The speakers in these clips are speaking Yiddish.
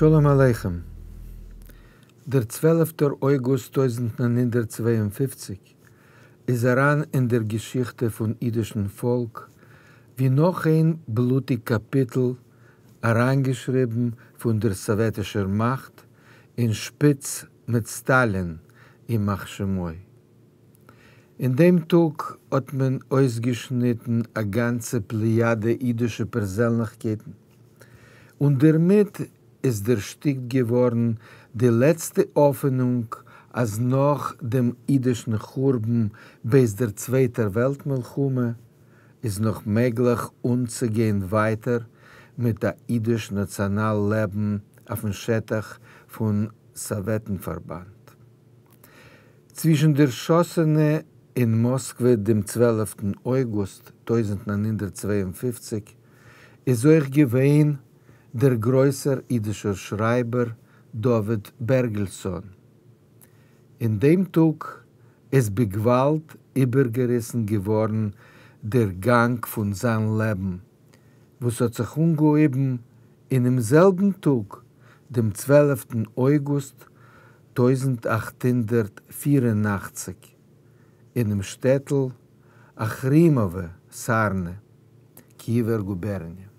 שלום עליכם. דער צוועלפטער אויגוסט 1952 איז אריין אין דער געשיכטע פון אידישן פאלק ווי נאך איין בלוטיג קאפיטל אריינגעשריבן פון דער סאוועטישער מאכט אין שפיץ מיט סטאלין ימח שמו. אין דעם טאג האט מען אויסגעשניטן א גאנצע פלעיאדע אידישע פערזענליכקייטן, און דערמיט איז דערשטיקט געווארן די לעצטע האפענונג אז נאך דעם אידישן חורבן בעת דער צווייטער וועלט מלחמה איז נאך מעגליך אנצוגיין ווייטער מיט א אידיש נאציאנאל לעבן אויפן שטח פון סאוועטן-פארבאנד. צווישן דערשאסענע אין מאסקווע דעם צוועלפטן אויגוסט 1952 איז אויך געווען דער גרויסער אידישער שרייבער דוד בערגעלסאן. אין דעם טאג איז בגוואלד איבערגעריסן געווארן דער גאנג פון זיין לעבן, וואס האט זיך אנגעהויבן אינעם זעלבן טאג, דעם צוועלפטן אויגוסט 1884, אינעם שטעטל אכרימאווע, סארנע, קיעווער גובערניע.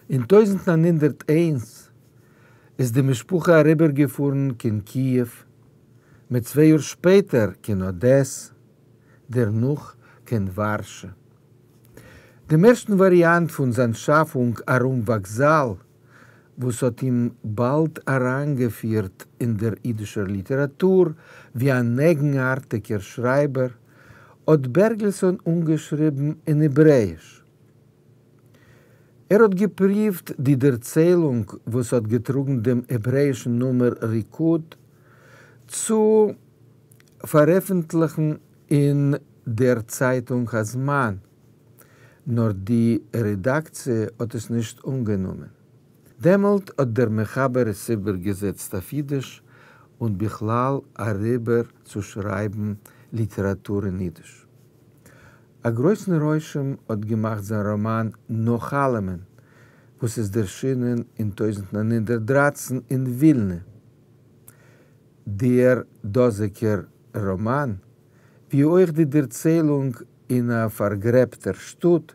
אין 1901 איז די משפחה אריבערגעפארן קיין קיעוו, מיט צוויי יאר שפעטער קיין אדעס, דערנאך קיין ווארשע. דעם ערשטן וואריאנט פון זיין שאפונג ארום וואקזאל, וואס האט אים באלד אריינגעפירט אין דער אידישער ליטעראטור ווי אן אייגנארטיגער שרייבער, האט בערגעלסאן אנגעשריבן אין העברעאיש. ער האט געפריווט די דערציילונג וואס האט געטראגן דעם העברעאישן נאמען ריקוד צו פארעפנטליכן אין דער צייטונג הזמן, נאר די רעדאקציע האט עס נישט אנגענומען. דעמאלט האט דער מחבר עס איבערגעזעצט אויף אידיש און בכלל אריבער צו שרייבן ליטעראטור אין אידיש. א גרויסן רושם האט געמאכט זיין ראמאן נאך אלעמען, וואס איז דערשינען אין 1913 אין ווילנע. דער דאזיגער ראמאן, ווי אויך די דערציילונג אין א פארגרעבטער שטאט,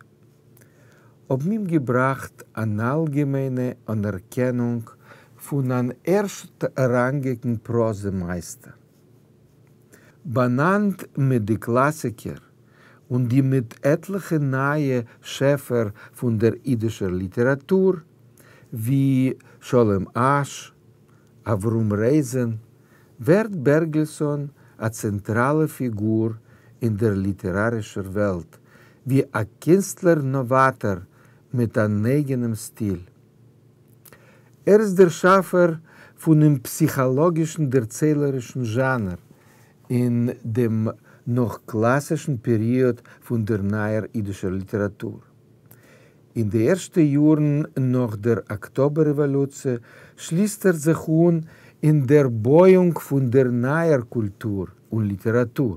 האבן אים געבראכט אן אלגעמיינע אנערקענונג פון אן ערשטראנגיקן פראזע-מייסטער. באנאנד מיט די קלאסיקער און די מיט עטליכע נייע שעפער פון דער אידישער ליטעראטור, ווי שלום אש, אברהם רייזען, ווערט בערגעלסאן א צענטראלע פיגור אין דער ליטערארישער וועלט, ווי א קינסטלער-נאוואטאר מיט אן אייגענעם סטיל. ער איז דער שאפער פונעם פסיכאלאגישן דערציילערישן זשאנר אין דעם נאך-קלאסישן פעריאד פון דער נייער אידישער ליטעראטור. אין די ערשטע יארן נאך דער אקטאבער רעוואלוציע שליסט ער זיך אן אין דער בויאונג פון דער נייער קולטור און ליטעראטור,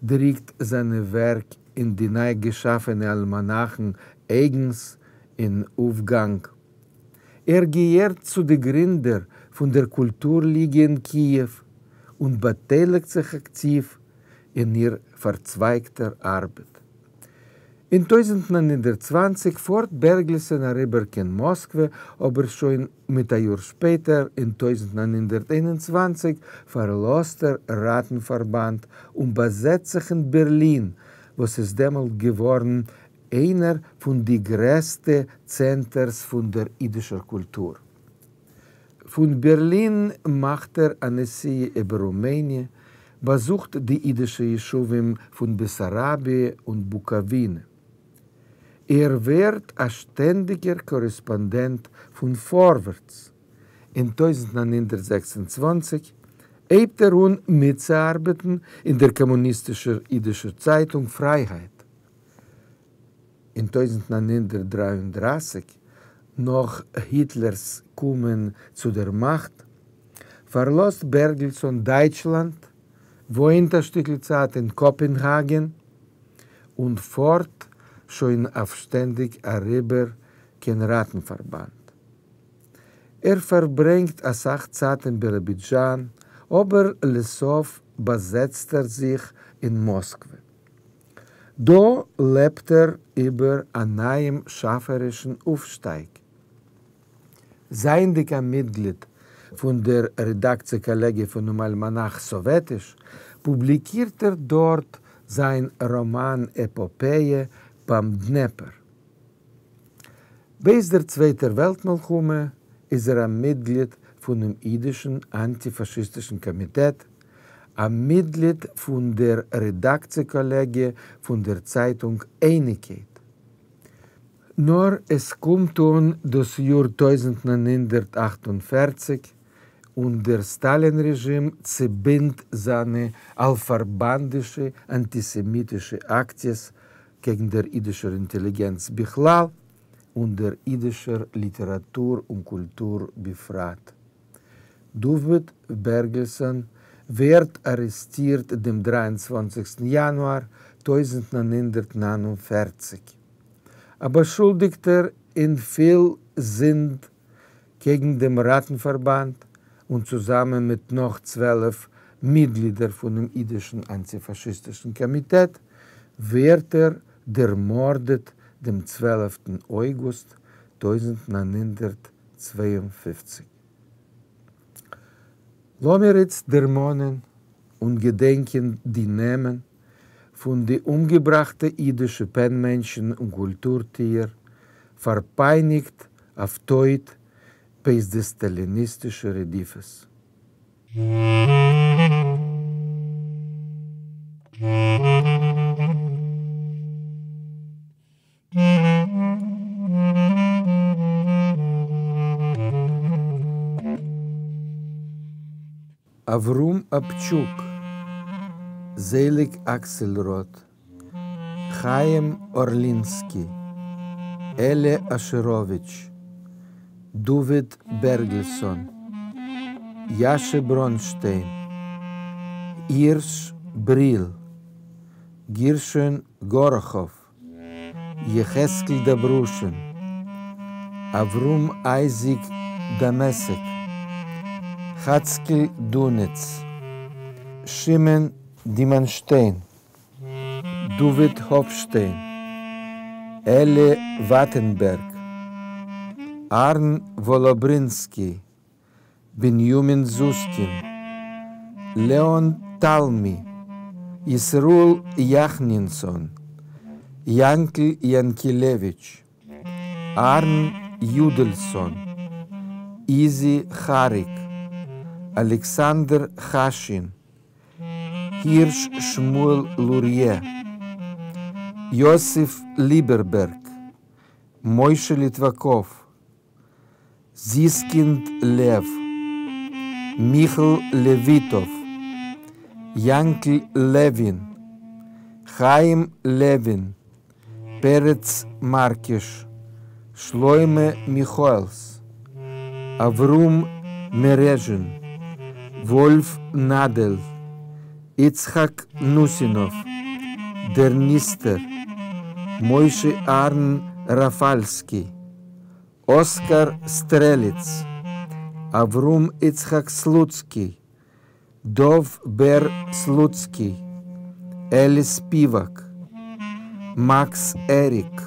דריקט זיינע ווערק אין די ניי געשאפענע אלמאנאכן אייגנס און אויפגאנג. ער געהערט צו די גרינדער פון דער קולטור ליגע אין קיעוו און באטייליגט זיך אקטיוו אין איר פארצווייגטער ארבעט. אין 1920 פארט בערגעלסאן אריבער קיין מאסקווע, אבער שוין מיט א יאר שפעטער, אין 1921, פארלאזט ער ראטן-פארבאנד און באזעצט זיך אין בערלין, וואס איז דעמאלט געווארן איינער פון די גרעסטע צענטערס פון דער אידישער קולטור. פון בערלין מאכט ער א נסיעה איבער רומעניע, באזוכט די אידישע ישובים פון בעסאראביע און בוקאווינע. ער ווערט א שטענדיגער קארעספאנדענט פון פארווערטס. אין 1926 הייבט ער אן מיטצוארבעטן אין דער קאמוניסטישער אידישער צייטונג פרייהייט. אין 1933, נאך היטלער'ס קומען צו דער מאכט, פארלאזט בערגעלסאן דייטשלאנד, וואוינט א שטיקל צייט אין קאפענהאגען, און פארט שוין אויף שטענדיג אריבער קיין ראטן-פארבאנד. ער פֿאַרברענגט אַ סך צײַט אין ביראָבידזשאַן, אָבער לסוף באַזעצט ער זיך אין מאָסקווע. דאָ לעבט ער איבער אַ נײַעם שאַפֿערישן אויפֿשטײַג. זײַענדיק אַ מיטגליד פֿון דער רעדאַקציע-קאָלעגיע פֿונעם אַלמאַנאַך סאָוועטיש, פּובליקירט ער דאָרט זײַן ראָמאַן-עפּאָפּעיע בײַם דנעפּער. בעת דער צווייטער וועלט-מלחמה איז ער אַ מיטגליד פֿונעם ייִדישן אַנטי-פֿאַשיסטישן קאָמיטעט, אַ מיטגליד פֿון דער רעדאַקציע-קאָלעגיע פֿון דער צײַטונג אייניקייט. נאָר עס קומט אָן דאָס יאָר 1948 און דער סטאַלין-רעזשים צעבינדט זײַנע אַלפֿאַרבאַנדישע אַנטיסעמיטישע אַקציעס קעגן דער ייִדישער אינטעליגענץ בכלל און דער ייִדישער ליטעראַטור און קולטור בפֿרט. דוד בערגעלסאָן ווערט אַרעסטירט דעם 23 יאַנואַר 1949, אַ באַשולדיקטער אין פֿיל זינד קעגן דעם ראַטן-פֿאַרבאַנד און צוזאַמען מיט נאָך 12 מיטגלידער פֿונעם ייִדישן אַנטיפֿאַשיסטישן קאָמיטעט ווערט ער דערמאָרדעט דעם 12 אויגוסט 1952. לאָמיר איצט דערמאָנען און געדענקען די נעמען פֿון די אומגעבראַכטע ייִדישע פּען-מענטשן און קולטור-טוער, פֿאַרפּײַניקט אויף טויט בעת די סטאַליניסטישע רדיפֿות. אברהם אפצ'וק, זעליג אקסלרוד, חיים אורלינסקי, אלי אשעראוויטש, דוד בערגעלסאן, יאשע בראנשטיין, הירש בריל, גרשון גאראכאוו, יחזקאל דאברושין, אברהם אייזיק דמשק, חצקל דוניץ, שמעון דימאנשטיין, דוד האפשטיין, אלי וואטענבערג, אהרן וואלאברינסקי, בנימין זוסקין, לעאן תלמי, ישראל יחנינסון, יאנקל יאנקילעוויטש, אהרן יודלסאן, איזי כאריק, אלכסנדר חשין, הירש שמואל לוריא, יוסף ליבערבערג, משה ליטוואקאוו, זיסקינד לעוו, מיכל לעוויטאוו, יאנקל לעווין, חיים לעווין, פרץ מארקיש, שלמה מיכאעלס, אברהם מערעזשין, וואלף נאדעל, יצחק נוסינוב, דער נסתר, משה אהרן ראפאלסקי, אסקאר סטרעליץ, אברהם יצחק סלוצקי, דוב בער סלוצקי, אלי ספיוואק, מאקס עריק,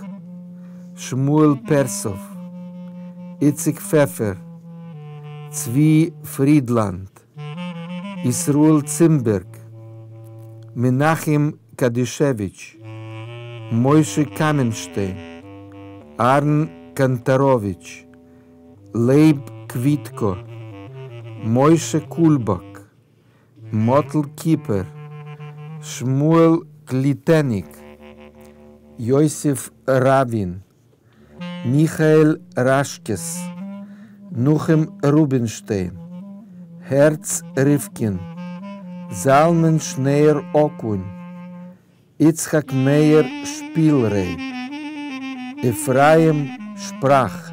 שמואל פערסוב, איציק פעפער, צבי פרידלאנד, ישראל צימבערג, מנחם קדישעוויטש, משה קאמענשטיין, אהרן קאנטאראוויטש, לייב קוויטקא, משה קולבאק, מאטל קיפער, שמואל קליטעניק, יוסף ראבין, מיכאל ראשקעס, נחום רובינשטיין, הערץ ריווקין, זלמן שניאור אקון, יצחק מאיר שפילריי, אפרים שפראך.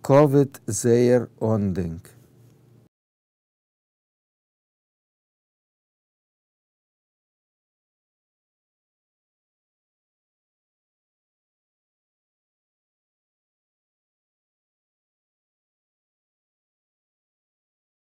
כּבֿוד זייער אָנדענק.